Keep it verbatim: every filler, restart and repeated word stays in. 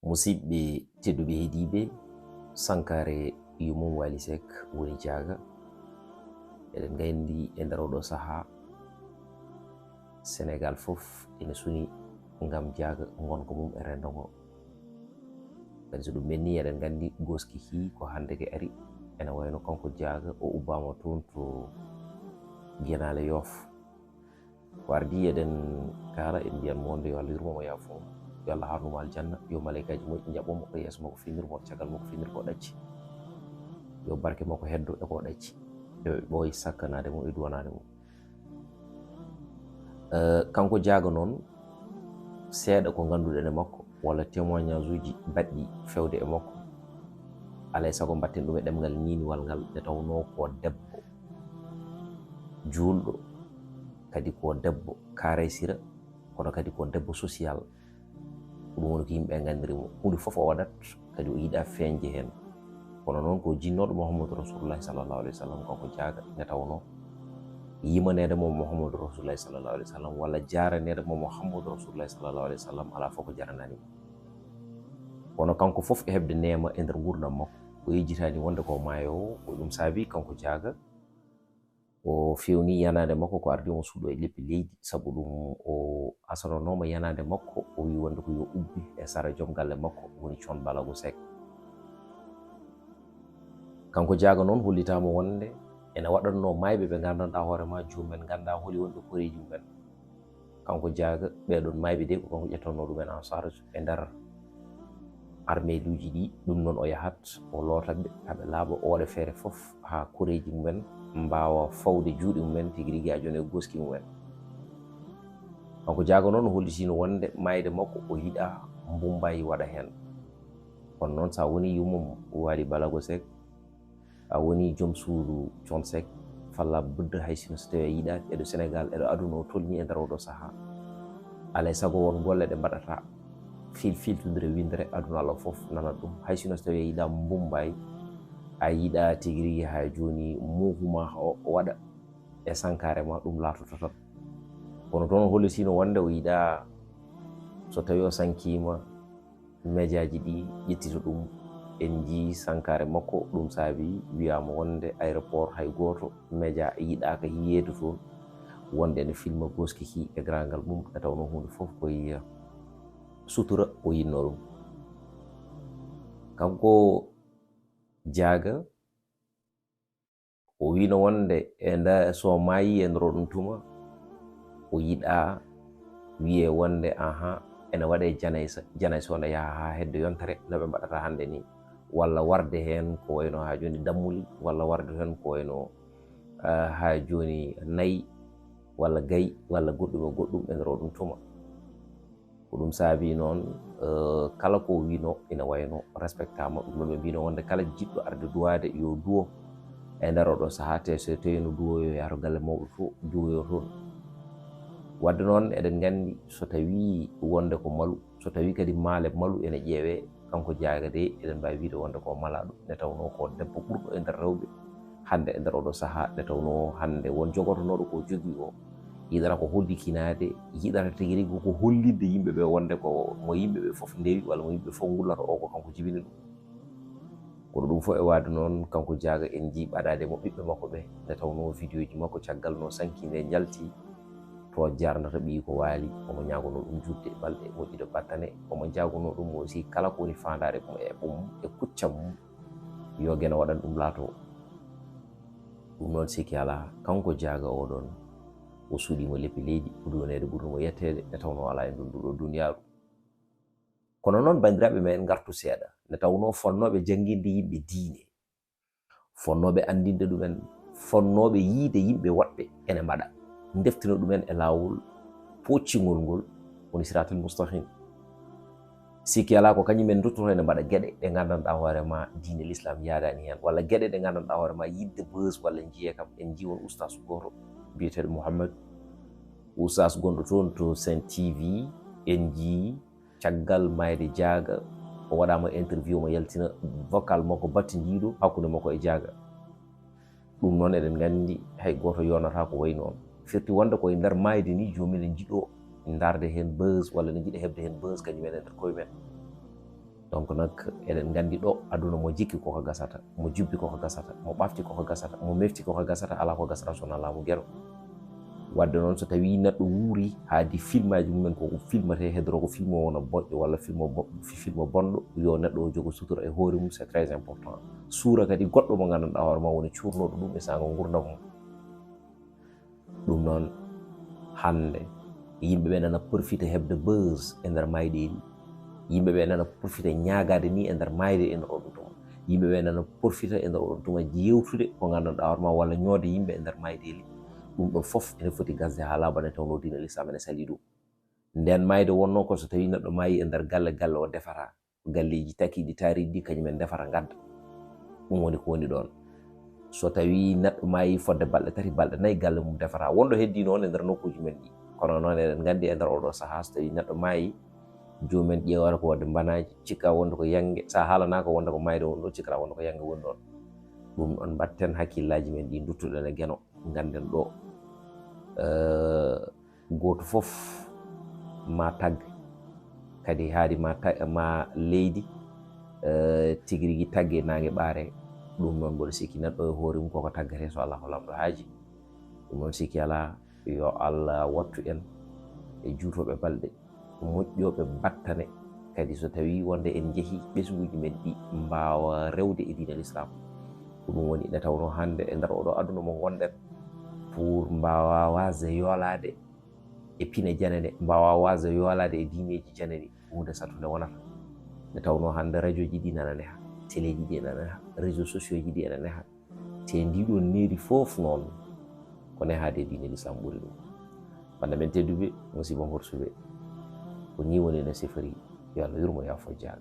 Musidɓe tedduɓe heɗiiɓe, sankaare yumum Waly Seck woni Jaaga. Eɗen nganndi e nder oɗo sahaa, Senegaal fof ene suni ngam Jaaga ngonka mum e renndo ngo. Kadi so ɗum ɓenni, eɗen nganndi gooski ki ko hannde ke ari, ene wayno kanko Jaaga o ubbaama toon to Genaale Yoof. Ko ardii eɗen kaala, en mbiyan mo wonde yo Allah yurmo mo, yaafo mo, yo Allah haarnu mo aljanna, yo malaykaaji moƴƴi njaɓo mo, ɗo yeeso makko fenir mo, caggal makko fenir ko ɗacci. Yo barke makko heddo e ko ɗacci. Yo ɓooy sakkanaade mo e duwanaade mo. Eh, kanko Jaaga noon, seeɗa ko ngannduɗen e makko, walla témoignage uji baɗɗi fewde e makko. Alay sago mbatten ɗum e ɗemngal ñiiniwal ngal, nde tawnoo ko debbo juulɗo, kadi ko debbo kaaraysira, kono kadi ko debbo social. Ko ɗum woni ko yimɓe nganndiri mo. Huunde fof o waɗat, kadi o yiɗa feeñde heen. Kono noon ko jinnooɗo Muhammadu Rasulullahi sallallahu alaihi wasallam, kanko Jaaga, nde tawnoo yimaneede mo Muhammadu Rasulullahi sallallahu alaihi wasallam, walla jaaraneede mo Muhammadu Rasulullahi sallallahu alaihi wasallam, alaa fof ko jaranaani mo. Kono kanko fof e heɓde neema e nder nguurndam makko, o yejjitaani wonde ko maayoowo, ko ɗum saabi kanko Jaaga o feewni yanaande makko ko ardii mo suuɗo e leppi leydi, sabu ɗum o asanonooma yanaande makko, o wi wonde ko yo ubbi e sara joom galle makko, woni Thione Ballago Seck. Kanko Jaaga noon hollitaama wonde ene waɗatnoo maayɓe ɓe nganndanɗaa hoore ma, joom men nganndaa holi wonde koreeji mumen. Kanko Jaaga, ɓee ɗoon maayɓe de, ko kanko ƴettannoo ɗum en en charge e nder armeeluuji ɗi. Ɗum noon o yahat, o loota ɓe, haa ɓe laaɓa, o waɗa feere fof haa koreeji mumen mbaawa fawde juuɗe mumen tigi rigi haa jooni e gooski mumen. Kanko Jaaga noon o hollitiino wonde maayde makko o yiɗaa mbummbayi waɗa heen. Kono noon, so a wonii yummum Waly Ballago Seck, a wonii joom suudu Thione Seck, falla budda, hay sinno so tawii a yiɗaaki, eɗo Senegaal, eɗo aduna o tolnii e nder oɗo sahaa. Alay sago won golle ɗe mbaɗataa, fil-, filtondire, winndere, aduna Allah fof nanat ɗum. Hay sinno so tawii a yiɗaa mbummbayi, a yiɗaa tigi rigi haa jooni mouvement o waɗa e sankaare ma, ɗum laatoto tan. Kono toon o hollitiino wonde o yiɗaa so tawii o sankiima, mejaaji ɗi ƴettita ɗum. En njii sankaare makko, ɗum saabi wiyaama wonde aéroport hay gooto mejaa yiɗaaka yiyeede toon, wonde ene filma gooski ki e garaangal mum, nde tawnoo huunde fof ko e sutura o yiɗnoo ɗum. Kanko Jaaga, o wiino wonde e nda-, so maayii e nder oɗum tuma, o yiɗaa wiyee wonde, ahan, ene waɗee janaysa, janaysa o ne yaha haa hedde yontere no ɓe mbaɗata hannde ni, walla warde heen ko wayno haa jooni dammuli, walla warde heen ko wayno, ah, haa jooni nayi, walla gayi, walla goɗɗum e goɗɗum e nder oɗum tuma. Ko ɗum saabi noon, eh, kala ko o wiino ina wayno respectaama. Ɗum noon ɓe mbiino wonde kala jiɗɗo arde duwaade yo duwo e nder oɗo sahaa, te so tawii no duwoyo yaha to galle mawɗo to, duwoyo toon. Wadde noon eɗen nganndi so tawii wonde ko malu, so tawii kadi maale malu ene ƴeewee, kanko Jaaga de eɗen mbaawi wiyde wonde ko malaaɗo, nde tawnoo ko debbo ɓurɗo e nder rewɓe hannde e nder oɗo sahaa, nde tawnoo hannde won jogotonooɗo ko jogii o, yiɗata ko hollitinaade, yiɗata tigi rigi ko hollitde yimɓe ɓe wonde ko mo yimɓe ɓe fof ndewi walla mo yimɓe fof ngullata o ko kanko jibini ɗum. Kono ɗum fof e waade noon, kanko Jaaga en njii ɓaɗaade mo ɓiɓɓe makko ɓe, nde tawnoo vidéo ji makko caggal no sanki nde njalti, to jarnata ɓiyi ko waali, omo ñaagonoo ɗum juutde balɗe moƴƴude battane, omo jaagonoo ɗum aussi kala ko woni faandaare mum e ɓum e kucca mum, yo Geno waɗan ɗum laato. Ɗum noon sikki alaa, kanko Jaaga oɗon, o suuɗiima leppi leydi, ɓuri woneede ɓurnumo yetteede, nde tawnoo alaa e ndun ɗuɗo duniyaaru. Kono noon, banndiraaɓe men, ngartu seeɗa, nde tawnoo fonnooɓe jannginde yimɓe diine, fonnooɓe anndinde ɗumen, fonnooɓe yiide yimɓe woɗɓe ene mbaɗa, ndeftina ɗumen e laawol pooccingol ngol woni siraatal mustaqim. Sikki alaa ko kañum en nduttoto ene mbaɗa geɗe ɗe nganndanɗaa hoore ma diine l'islam yaadaani heen, walla geɗe ɗe nganndanɗaa hoore ma yiɗde buzz walla njiyee kam. En njii won ustaas gooto biyeteeɗo Mouhammad, ustaas gonɗo toon to Sen T V, en njii caggal maayde Jaaga, o waɗaama interview, omo yaltina vocal makko battindiiɗo hakkunde makko e Jaaga. Ɗum noon eɗen nganndi hay gooto yoonataa ko wayi noon. Firti wonde ko e nder maayde ni joomum ene njiɗoo ndaarde heen buzz walla ene njiɗa heɓde heen buzz kañum en e nder koye men. Donc nak, eɗen nganndi ɗo aduna, mo jikki koko gasata, mo jubbi koko gasata, mo ɓafti koko gasata, mo mefti koko gasata, alaa ko gasata so wonaa laamu geno. Wadde noon, so tawii neɗɗo wuuri haadi filmaaji mumen, ko filmatee hedoro ko film o wona boƴƴo walla film o bo-, fi-, film o bonɗo, yo neɗɗo o jogo sutura e hoore mum, c'est très important. Suura kadi goɗɗo mo nganndanɗaa hoore ma woni cuurnooɗo ɗum e saanga nguurndam mum. Ɗum noon, hannde yimɓe ɓe nana profite heɓde buzz e nder mayɗeeli. Yimɓe ɓe nana profite ñaagaade ni e nder mayde e nder oɗo tuma. Yimɓe ɓe nana profite e nder oɗo tuma yewtude ko nganndanɗaa hoore ma walla ñoode yimɓe e nder maydeeli. Ɗum ɗon fof ene foti gasde haa laaɓa, nde tawnoo diine Lislaam ene salii ɗum. Nden mayde wonnoo ko so tawii neɗɗo maayi e nder galle, galle o defata. Galleeji takiiɗi taariiɗi ɗi kañum en defata ngadda. Ɗum woni ko woni ɗoon. So tawii neɗɗo maayi fodde balɗe tati, balɗe nayi, galle mum defata. Wonɗo heddii noon e nder nokkuuji men ɗi. Kono noon eɗen nganndi e nder oɗo sahaa, so tawii neɗɗo maayi, joomen ƴeewata ko waɗde mbanaaji, cikka wonde ko yannge. So a haalanaaka wonde ko maayde woni ɗoon, cikkata wonde ko yannge woni ɗoon. Ɗum ɗoon mbaɗten hakkillaaji men ɗi, nduttuɗen e geno, ngannden ɗo, eh, gooto fof ma tag, kadi haadi ma ta-, ma leydi, eh, tigi rigi tagge naange ɓaare. Ɗum noon mboɗo sikki neɗɗo e hoore mum koko taggete so Allah ko lamɗo haaji. Ɗum noon sikki alaa, yo Allah wattu en e juutooɓe balɗe, moƴƴooɓe battane. Kadi so tawii wonde en njehii ɓesnguuji men ɗi mbaawa rewde e diine Lislaam. Ko ɗum woni nde tawnoo hannde e nder oɗo aduna mo ngonɗen, pour mbaawa waasde yoolaade e pine janane, mbaawa waasde yoolaade e diineeji janani, huunde saɗtunde wonata. Nde tawnoo hannde rajooji ɗi nana neha, teleeji ɗi nana neha, réseaux sociaux ji ɗi ene neha. Te ndi ɗoon needi fof noon, ko nehaade e diine Lislaam ɓuri ɗum. Bannde men tedduɓe, musiɗɓe horsuɓe, ko nii woni no sifori. Yo Allah yurmo, yaafo, jaal.